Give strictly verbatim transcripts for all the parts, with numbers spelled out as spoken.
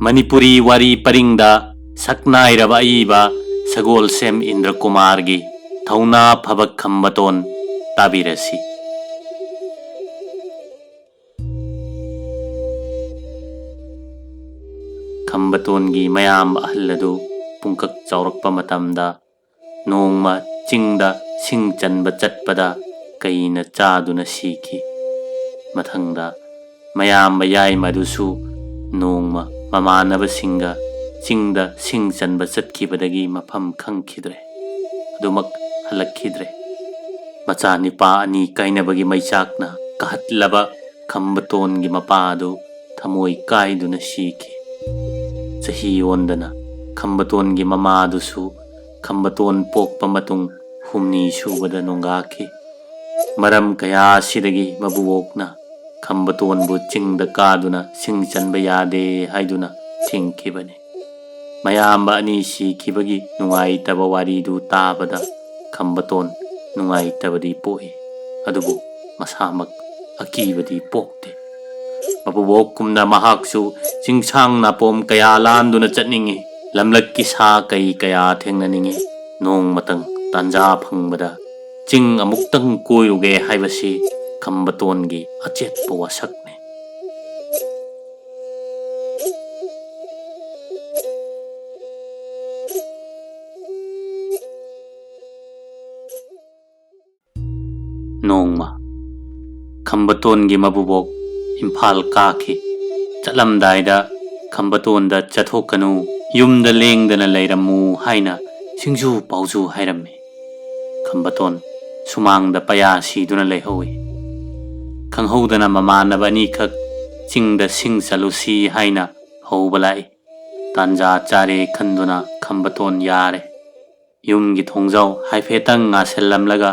ꯃꯅꯤꯄꯨꯔꯤ ꯋꯥꯔꯤ ꯄꯔꯤꯡꯗ ꯁꯛꯅꯥꯏꯔꯕ ꯑꯏꯕ ꯁꯒꯣꯜꯁꯦꯝ ꯏꯟꯗ꯭ꯔꯀꯨꯃꯥꯔꯒꯤ ꯊꯧꯅꯥ ꯐꯕ ꯈꯝꯕꯇꯣꯟ ꯇꯥꯕꯤꯔꯁꯤ꯫ ꯈꯝꯕꯇꯣꯟꯒꯤ ꯃꯌꯥꯝ ꯑꯍꯜ ꯑꯗꯨ ꯄꯨꯡꯀꯛ ꯆꯥꯎꯔꯛꯄ ꯃꯇꯝꯗ ꯅꯣꯡꯃ ꯆꯤꯡꯗ ꯁꯤꯡ ꯆꯟꯕ ꯆꯠꯄꯗ ꯀꯩꯅ ꯆꯥꯗꯨꯅ ꯁꯤꯈꯤ꯫ ꯃꯊꯪꯗ ꯃꯌꯥꯝꯕ ꯌꯥꯏꯃ ꯑꯗꯨꯁꯨ ꯅꯣꯡꯃ ꯃꯃꯥꯟꯅꯕꯁꯤꯡꯒ ꯆꯤꯡꯗ ꯁꯤꯡ ꯆꯟꯕ ꯆꯠꯈꯤꯕꯗꯒꯤ ꯃꯐꯝ ꯈꯪꯈꯤꯗ꯭ꯔꯦ꯫ ꯑꯗꯨꯃꯛ ꯍꯜꯂꯛꯈꯤꯗ꯭ꯔꯦ꯫ ꯃꯆꯥ ꯅꯤꯄꯥ ꯑꯅꯤ ꯀꯥꯏꯅꯕꯒꯤ ꯃꯩꯆꯥꯛꯅ ꯀꯥꯍꯠꯂꯕ ꯈꯝꯕꯇꯣꯟꯒꯤ ꯃꯄꯥ ꯑꯗꯨ ꯊꯃꯣꯏ ꯀꯥꯏꯗꯨꯅ ꯁꯤꯈꯤ꯫ ꯆꯍꯤ ꯑꯣꯟꯗꯅ ꯈꯝꯕꯇꯣꯟꯒꯤ ꯃꯃꯥ ꯑꯗꯨꯁꯨ ꯈꯝꯕꯇꯣꯟ ꯄꯣꯛꯄ ꯃꯇꯨꯡ ꯍꯨꯝꯅꯤ ꯁꯨꯕꯗ ꯅꯣꯡꯒꯥꯈꯤ꯫ ꯃꯔꯝ ꯀꯌꯥ ꯑꯁꯤꯗꯒꯤ ꯃꯕꯨꯕꯣꯛꯅ ꯈꯝꯕꯇꯣꯟꯕꯨ ꯆꯤꯡꯗ ꯀꯥꯗꯨꯅ ꯁꯤꯡ ꯆꯟꯕ ꯌꯥꯗꯦ ꯍꯥꯏꯗꯨꯅ ꯊꯤꯡꯈꯤꯕꯅꯤ꯫ ꯃꯌꯥꯝꯕ ꯑꯅꯤ ꯁꯤꯈꯤꯕꯒꯤ ꯅꯨꯡꯉꯥꯏꯇꯕ ꯋꯥꯔꯤꯗꯨ ꯇꯥꯕꯗ ꯈꯝꯕꯇꯣꯟ ꯅꯨꯡꯉꯥꯏꯇꯕꯗꯤ ꯄꯣꯛꯏ, ꯑꯗꯨꯕꯨ ꯃꯁꯥꯃꯛ ꯑꯀꯤꯕꯗꯤ ꯄꯣꯛꯇꯦ꯫ ꯃꯕꯨꯕꯣꯛꯀꯨꯝꯅ ꯃꯍꯥꯛꯁꯨ ꯆꯤꯡꯁꯥꯡ ꯅꯥꯄꯣꯝ ꯀꯌꯥ ꯂꯥꯟꯗꯨꯅ ꯆꯠꯅꯤꯡꯏ, ꯂꯝꯂꯛꯀꯤ ꯁꯥ ꯀꯩ ꯀꯌꯥ ꯊꯦꯡꯅꯅꯤꯡꯏ꯫ ꯅꯣꯡꯃꯇꯪ ꯇꯥꯟꯖꯥ ꯐꯪꯕꯗ ꯆꯤꯡ ꯑꯃꯨꯛꯇꯪ ꯀꯣꯏꯔꯨꯒꯦ ꯍꯥꯏꯕꯁꯤ ꯈꯝꯕꯇꯣꯟꯒꯤ ꯑꯆꯦꯠꯄ ꯋꯥꯁꯛꯅꯤ꯫ ꯅꯣꯡꯃ ꯈꯝꯕꯇꯣꯟꯒꯤ ꯃꯕꯨꯕꯣꯛ ꯏꯝꯐꯥꯜ ꯀꯥꯈꯤ꯫ ꯆꯠꯂꯝꯗꯥꯏꯗ ꯈꯝꯕꯇꯣꯟꯗ "ꯆꯠꯊꯣꯛꯀꯅꯨ, ꯌꯨꯝꯗ ꯂꯦꯡꯗꯅ ꯂꯩꯔꯝꯃꯨ" ꯍꯥꯏꯅ ꯁꯤꯡꯖꯨ ꯄꯥꯎꯖꯨ ꯍꯥꯏꯔꯝꯃꯤ꯫ ꯈꯝꯕꯇꯣꯟ ꯁꯨꯃꯥꯡꯗ ꯄꯌꯥ ꯁꯤꯗꯨꯅ ꯂꯩꯍꯧꯏ꯫ ꯈꯪꯍꯧꯗꯅ ꯃꯃꯥꯟꯅꯕ ꯑꯅꯤꯈꯛ ꯆꯤꯡꯗ ꯁꯤꯡ ꯆꯠꯂꯨꯁꯤ ꯍꯥꯏꯅ ꯍꯧꯕ ꯂꯥꯛꯏ꯫ ꯇꯥꯟꯖꯥ ꯆꯥꯔꯦ ꯈꯟꯗꯨꯅ ꯈꯝꯕꯇꯣꯟ ꯌꯥꯔꯦ꯫ ꯌꯨꯝꯒꯤ ꯊꯣꯡꯖꯥꯎ ꯍꯥꯏꯐꯦꯠꯇꯪ ꯉꯥꯁꯤꯜꯂꯝꯂꯒ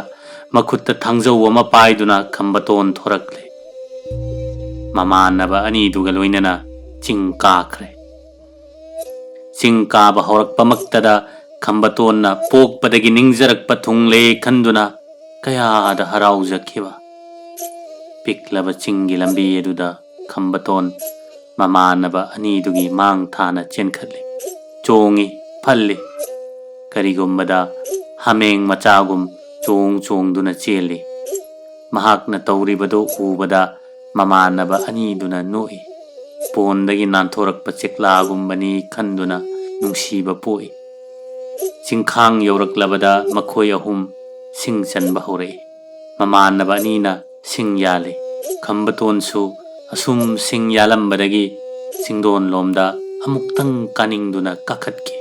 ꯃꯈꯨꯠꯇ ꯊꯥꯡꯖꯧ ꯑꯃ ꯄꯥꯏꯗꯨꯅ ꯈꯝꯕꯇꯣꯟ ꯊꯣꯔꯛꯂꯦ꯫ ꯃꯃꯥꯟꯅꯕ ꯑꯅꯤꯗꯨꯒ ꯂꯣꯏꯅꯅ ꯆꯤꯡ ꯀꯥꯈ꯭ꯔꯦ꯫ ꯆꯤꯡ ꯀꯥꯕ ꯍꯧꯔꯛꯄꯃꯛꯇꯗ ꯈꯝꯕꯇꯣꯟꯅ ꯄꯣꯛꯄꯗꯒꯤ ꯅꯤꯡꯖꯔꯛꯄ ꯊꯨꯡꯂꯦ ꯈꯟꯗꯨꯅ ꯀꯌꯥꯗ ꯍꯔꯥꯎꯖꯈꯤꯕ꯫ ꯄꯤꯛꯂꯕ ꯆꯤꯡꯒꯤ ꯂꯝꯕꯤ ꯑꯗꯨꯗ ꯈꯝꯕꯇꯣꯟ ꯃꯃꯥꯟꯅꯕ ꯑꯅꯤꯗꯨꯒꯤ ꯃꯥꯡ ꯊꯥꯅ ꯆꯦꯟꯈꯠꯂꯤ꯫ ꯆꯣꯡꯏ, ꯐꯜꯂꯤ꯫ ꯀꯔꯤꯒꯨꯝꯕꯗ ꯍꯥꯃꯦꯡ ꯃꯆꯥꯒꯨꯝ ꯆꯣꯡ ꯆꯣꯡꯗꯨꯅ ꯆꯦꯜꯂꯤ꯫ ꯃꯍꯥꯛꯅ ꯇꯧꯔꯤꯕꯗꯨ ꯎꯕꯗ ꯃꯃꯥꯟꯅꯕ ꯑꯅꯤꯗꯨꯅ ꯅꯣꯛꯏ꯫ ꯄꯣꯟꯗꯒꯤ ꯅꯥꯟꯊꯣꯔꯛꯄ ꯆꯦꯛꯂꯥꯒꯨꯝꯕꯅꯤ ꯈꯟꯗꯨꯅ ꯅꯨꯡꯁꯤꯕ ꯄꯣꯛꯏ꯫ ꯆꯤꯡꯈꯥꯡ ꯌꯧꯔꯛꯂꯕꯗ ꯃꯈꯣꯏ ꯑꯍꯨꯝ ꯁꯤꯡ ꯆꯟꯕ ꯍꯧꯔꯛꯏ꯫ ꯃꯃꯥꯟꯅꯕ ꯑꯅꯤꯅ ꯁꯤꯡ ꯌꯥꯜꯂꯤ꯫ ꯈꯝꯕꯇꯣꯟꯁꯨ ꯑꯁꯨꯝ ꯁꯤꯡ ꯌꯥꯜꯂꯝꯕꯗꯒꯤ ꯆꯤꯡꯗꯣꯟꯂꯣꯝꯗ ꯑꯃꯨꯛꯇꯪ ꯀꯥꯅꯤꯡꯗꯨꯅ ꯀꯥꯈꯠꯈꯤ꯫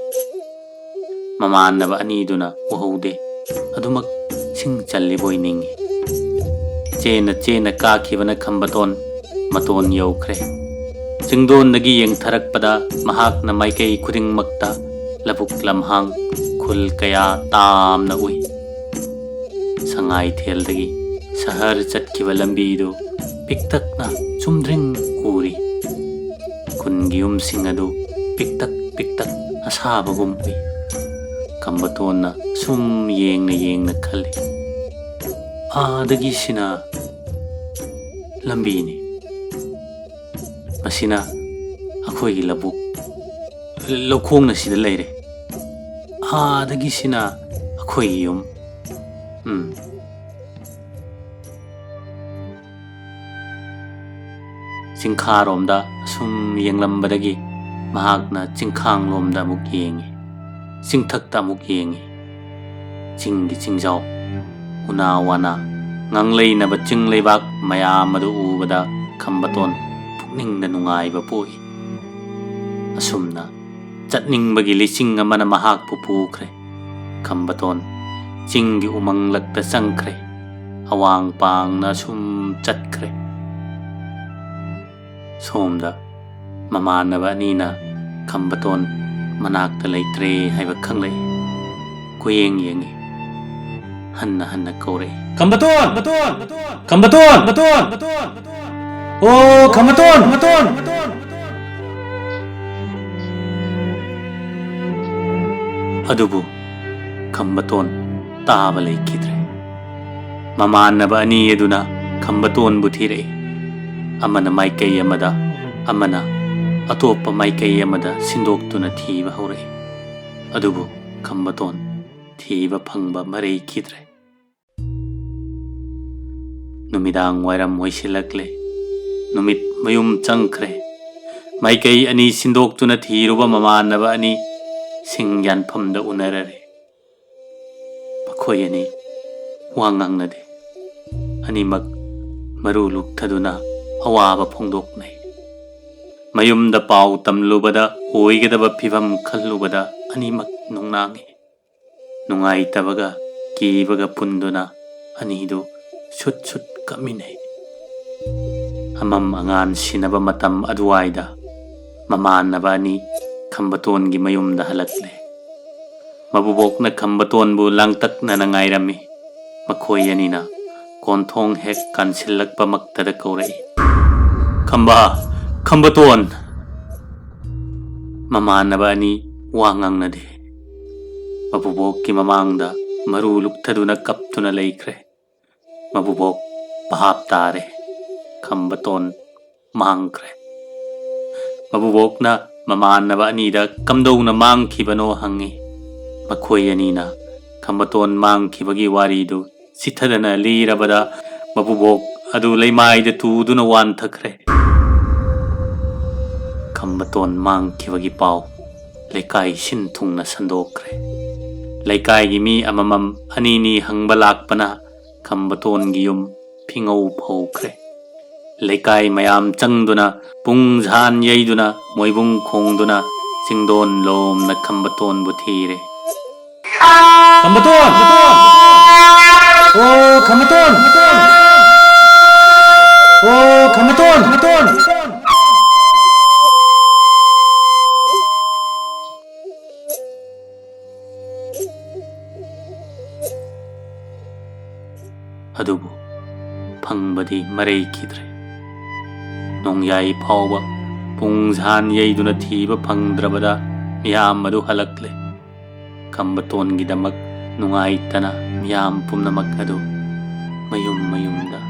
ꯃꯃꯥꯟꯅꯕ ꯑꯅꯤꯗꯨꯅ ꯎꯍꯧꯗꯦ꯫ ꯑꯗꯨꯃꯛ ꯁꯤꯡ ꯆꯜꯂꯤꯕꯣꯏ ꯅꯤꯡꯏ꯫ ꯆꯦꯟꯅ ꯆꯦꯟꯅ ꯀꯥꯈꯤꯕꯅ ꯈꯝꯕꯇꯣꯟ ꯃꯇꯣꯟ ꯌꯧꯈ꯭ꯔꯦ꯫ ꯆꯤꯡꯗꯣꯟꯗꯒꯤ ꯌꯦꯡꯊꯔꯛꯄꯗ ꯃꯍꯥꯛꯅ ꯃꯥꯏꯀꯩ ꯈꯨꯗꯤꯡꯃꯛꯇ ꯂꯧꯕꯨꯛ ꯂꯝꯍꯥꯡ ꯈꯨꯜ ꯀꯌꯥ ꯇꯥꯝꯅ ꯎꯏ꯫ ꯁꯉꯥꯏꯊꯦꯜꯗꯒꯤ ꯁꯍꯔ ꯆꯠꯈꯤꯕ ꯂꯝꯕꯤꯗꯨ ꯄꯤꯛꯇꯛꯅ ꯆꯨꯝꯗ꯭ꯔꯤꯡ ꯎꯔꯤ꯫ ꯈꯨꯟꯒꯤ ꯌꯨꯝꯁꯤꯡ ꯑꯗꯨ ꯄꯤꯛꯇꯛ ꯄꯤꯛꯇꯛ ꯑꯁꯥꯕꯒꯨꯝ ꯎꯏ꯫ ꯈꯝꯕꯇꯣꯟꯅ ꯁꯨꯝ ꯌꯦꯡꯅ ꯌꯦꯡꯅ ꯈꯜꯂꯤ, "ꯑꯥꯗꯒꯤꯁꯤꯅ ꯂꯝꯕꯤꯅꯤ꯫ ꯃꯁꯤꯅ ꯑꯩꯈꯣꯏꯒꯤ ꯂꯧꯕꯨꯛ, ꯂꯧꯈꯣꯡꯅ ꯁꯤꯗ ꯂꯩꯔꯦ꯫ ꯑꯥꯗꯒꯤꯁꯤꯅ ꯑꯩꯈꯣꯏꯒꯤ ꯌꯨꯝ꯫ ꯎꯝ." ꯆꯤꯡꯈꯥꯔꯣꯝꯗ ꯁꯨꯝ ꯌꯦꯡꯂꯝꯕꯗꯒꯤ ꯃꯍꯥꯛꯅ ꯆꯤꯡꯈꯥꯡꯂꯣꯝꯗ ꯑꯃꯨꯛ ꯌꯦꯡꯏ꯫ ꯆꯤꯡꯊꯛꯇ ꯑꯃꯨꯛ ꯌꯦꯡꯏ꯫ ꯆꯤꯡꯒꯤ ꯆꯤꯡꯖꯥꯎ, ꯎꯅꯥ ꯋꯥꯅꯥ, ꯉꯥꯡꯂꯩꯅꯕ ꯆꯤꯡ ꯂꯩꯕꯥꯛ ꯃꯌꯥꯝ ꯑꯗꯨ ꯎꯕꯗ ꯈꯝꯕꯇꯣꯟ ꯄꯨꯛꯅꯤꯡꯗ ꯅꯨꯡꯉꯥꯏꯕ ꯄꯣꯛꯏ꯫ ꯑꯁꯨꯝꯅ ꯆꯠꯅꯤꯡꯕꯒꯤ ꯂꯤꯆꯤꯡ ꯑꯃꯅ ꯃꯍꯥꯛꯄꯨ ꯄꯨꯈ꯭ꯔꯦ꯫ ꯈꯝꯕꯇꯣꯟ ꯆꯤꯡꯒꯤ ꯎꯃꯪꯂꯛꯇ ꯆꯪꯈ꯭ꯔꯦ꯫ ꯑꯋꯥꯡ ꯄꯥꯡꯅ ꯁꯨꯝ ꯆꯠꯈ꯭ꯔꯦ꯫ ꯁꯣꯝꯗ ꯃꯃꯥꯟꯅꯕ ꯑꯅꯤꯅ ꯈꯝꯕꯇꯣꯟ ꯃꯅꯥꯛꯇ ꯂꯩꯇ꯭ꯔꯦ ꯍꯥꯏꯕ ꯈꯪꯂꯛꯏ꯫ ꯀꯣꯏꯌꯦꯡ ꯌꯦꯡꯏ꯫ ꯍꯟꯅ ꯍꯟꯅ ꯀꯧꯔꯛꯏ, "ꯈꯝꯕꯇꯣꯟ! ꯈꯝꯕꯇꯣꯟ! ꯈꯝꯕꯇꯣꯟ! ꯑꯣ, ꯈꯝꯕꯇꯣꯟ! ꯈꯝꯕꯇꯣꯟ!" ꯑꯗꯨꯕꯨ ꯈꯝꯕꯇꯣꯟ ꯇꯥꯕ ꯂꯩꯈꯤꯗ꯭ꯔꯦ꯫ ꯃꯃꯥꯟꯅꯕ ꯑꯅꯤ ꯑꯗꯨꯅ ꯈꯝꯕꯇꯣꯟꯕꯨ ꯊꯤꯔꯛꯏ꯫ ꯑꯃꯅ ꯃꯥꯏꯀꯩ ꯑꯃꯗ, ꯑꯃꯅ ꯑꯇꯣꯞꯄ ꯃꯥꯏꯀꯩ ꯑꯃꯗ ꯁꯤꯟꯗꯣꯛꯇꯨꯅ ꯊꯤꯕ ꯍꯧꯔꯛꯏ꯫ ꯑꯗꯨꯕꯨ ꯈꯝꯕꯇꯣꯟ ꯊꯤꯕ ꯐꯪꯕ ꯃꯔꯩꯈꯤꯗ꯭ꯔꯦ꯫ ꯅꯨꯃꯤꯗꯥꯡ ꯋꯥꯏꯔꯝ ꯑꯣꯏꯁꯤꯜꯂꯛꯂꯦ꯫ ꯅꯨꯃꯤꯠ ꯃꯌꯨꯝ ꯆꯪꯈ꯭ꯔꯦ꯫ ꯃꯥꯏꯀꯩ ꯑꯅꯤ ꯁꯤꯟꯗꯣꯛꯇꯨꯅ ꯊꯤꯔꯨꯕ ꯃꯃꯥꯟꯅꯕ ꯑꯅꯤ ꯁꯤꯡ ꯌꯥꯟꯐꯝꯗ ꯎꯅꯔꯔꯦ꯫ ꯃꯈꯣꯏ ꯑꯅꯤ ꯋꯥ ꯉꯥꯡꯅꯗꯦ꯫ ꯑꯅꯤꯃꯛ ꯃꯔꯨ ꯂꯨꯛꯊꯗꯨꯅ ꯑꯋꯥꯕ ꯐꯣꯡꯗꯣꯛꯅꯩ꯫ ꯃꯌꯨꯝꯗ ꯄꯥꯎ ꯇꯝꯂꯨꯕꯗ ꯑꯣꯏꯒꯗꯕ ꯐꯤꯚꯝ ꯈꯜꯂꯨꯕꯗ ꯑꯅꯤꯃꯛ ꯅꯨꯡꯅꯥꯡꯏ꯫ ꯅꯨꯡꯉꯥꯏꯇꯕꯒ ꯀꯤꯕꯒ ꯄꯨꯟꯗꯨꯅ ꯑꯅꯤꯗꯨ ꯁꯨꯠ ꯁꯨꯠ ꯀꯞꯃꯤꯟꯅꯩ꯫ ꯑꯃꯝ ꯑꯉꯥꯟ ꯁꯤꯟꯅꯕ ꯃꯇꯝ ꯑꯗꯨꯋꯥꯏꯗ ꯃꯃꯥꯟꯅꯕ ꯑꯅꯤ ꯈꯝꯕꯇꯣꯟꯒꯤ ꯃꯌꯨꯝꯗ ꯍꯜꯂꯛꯂꯦ꯫ ꯃꯕꯨꯕꯣꯛꯅ ꯈꯝꯕꯇꯣꯟꯕꯨ ꯂꯥꯡꯇꯛꯅꯅ ꯉꯥꯏꯔꯝꯃꯤ꯫ ꯃꯈꯣꯏ ꯑꯅꯤꯅ ꯀꯣꯟꯊꯣꯡ ꯍꯦꯛ ꯀꯥꯟꯁꯤꯜꯂꯛꯄꯃꯛꯇꯗ ꯀꯧꯔꯛꯏ, "ꯈꯝꯕ! ꯈꯝꯕꯇꯣꯟ!" ꯃꯃꯥꯟꯅꯕ ꯑꯅꯤ ꯋꯥ ꯉꯥꯡꯅꯗꯦ꯫ ꯃꯕꯨꯕꯣꯛꯀꯤ ꯃꯃꯥꯡꯗ ꯃꯔꯨ ꯂꯨꯛꯊꯗꯨꯅ ꯀꯞꯇꯨꯅ ꯂꯩꯈ꯭ꯔꯦ꯫ ꯃꯕꯨꯕꯣꯛ ꯚꯥꯞ ꯇꯥꯔꯦ꯫ ꯈꯝꯕꯇꯣꯟ ꯃꯥꯡꯈ꯭ꯔꯦ꯫ ꯃꯕꯨꯕꯣꯛꯅ ꯃꯃꯥꯟꯅꯕ ꯑꯅꯤꯗ ꯀꯝꯗꯧꯅ ꯃꯥꯡꯈꯤꯕꯅꯣ ꯍꯪꯉꯤ꯫ ꯃꯈꯣꯏ ꯑꯅꯤꯅ ꯈꯝꯕꯇꯣꯟ ꯃꯥꯡꯈꯤꯕꯒꯤ ꯋꯥꯔꯤꯗꯨ ꯆꯤꯊꯗꯅ ꯂꯤꯔꯕꯗ ꯃꯕꯨꯕꯣꯛ ꯑꯗꯨ ꯂꯩꯃꯥꯏꯗ ꯇꯨꯗꯨꯅ ꯋꯥꯟꯊꯈ꯭ꯔꯦ꯫ ꯈꯝꯕꯇꯣꯟ ꯃꯥꯡꯈꯤꯕꯒꯤ ꯄꯥꯎ ꯂꯩꯀꯥꯏ ꯁꯤꯟ ꯊꯨꯡꯅ ꯁꯟꯗꯣꯛꯈ꯭ꯔꯦ꯫ ꯂꯩꯀꯥꯏꯒꯤ ꯃꯤ ꯑꯃꯃꯝ ꯑꯅꯤꯅꯤ ꯍꯪꯕ ꯂꯥꯛꯄꯅ ꯈꯝꯕꯇꯣꯟꯒꯤ ꯌꯨꯝ ꯐꯤꯉꯧ ꯐꯧꯈ꯭ꯔꯦ꯫ ꯂꯩꯀꯥꯏ ꯃꯌꯥꯝ ꯆꯪꯗꯨꯅ ꯄꯨꯡ ꯖꯥꯟ ꯌꯩꯗꯨꯅ ꯃꯣꯏꯕꯨꯡ ꯈꯣꯡꯗꯨꯅ ꯆꯤꯡꯗꯣꯟ ꯂꯣꯝꯅ ꯈꯝꯕꯇꯣꯟꯕꯨ ꯊꯤꯔꯦ꯫ ꯈꯝꯕꯇꯣꯟ! ꯑꯣ, ꯈꯝꯕꯇꯣꯟ! ꯑꯣ, ꯈꯝꯕꯇꯣꯟ! ꯈꯝꯕꯇꯣꯟ! ꯑꯗꯨꯕꯨ ꯐꯪꯕꯗꯤ ꯃꯔꯩꯈꯤꯗ꯭ꯔꯦ꯫ ꯅꯣꯡꯌꯥꯏ ꯐꯥꯎꯕ ꯄꯨꯡ ꯖꯥꯟ ꯌꯩꯗꯨꯅ ꯊꯤꯕ ꯐꯪꯗ꯭ꯔꯕꯗ ꯃꯤꯌꯥꯝ ꯑꯗꯨ ꯍꯜꯂꯛꯂꯦ꯫ ꯈꯝꯕꯇꯣꯟꯒꯤꯗꯃꯛ ꯅꯨꯡꯉꯥꯏꯇꯅ ꯃꯤꯌꯥꯝ ꯄꯨꯝꯅꯃꯛ ꯑꯗꯨ ꯃꯌꯨꯝ ꯃꯌꯨꯝꯗ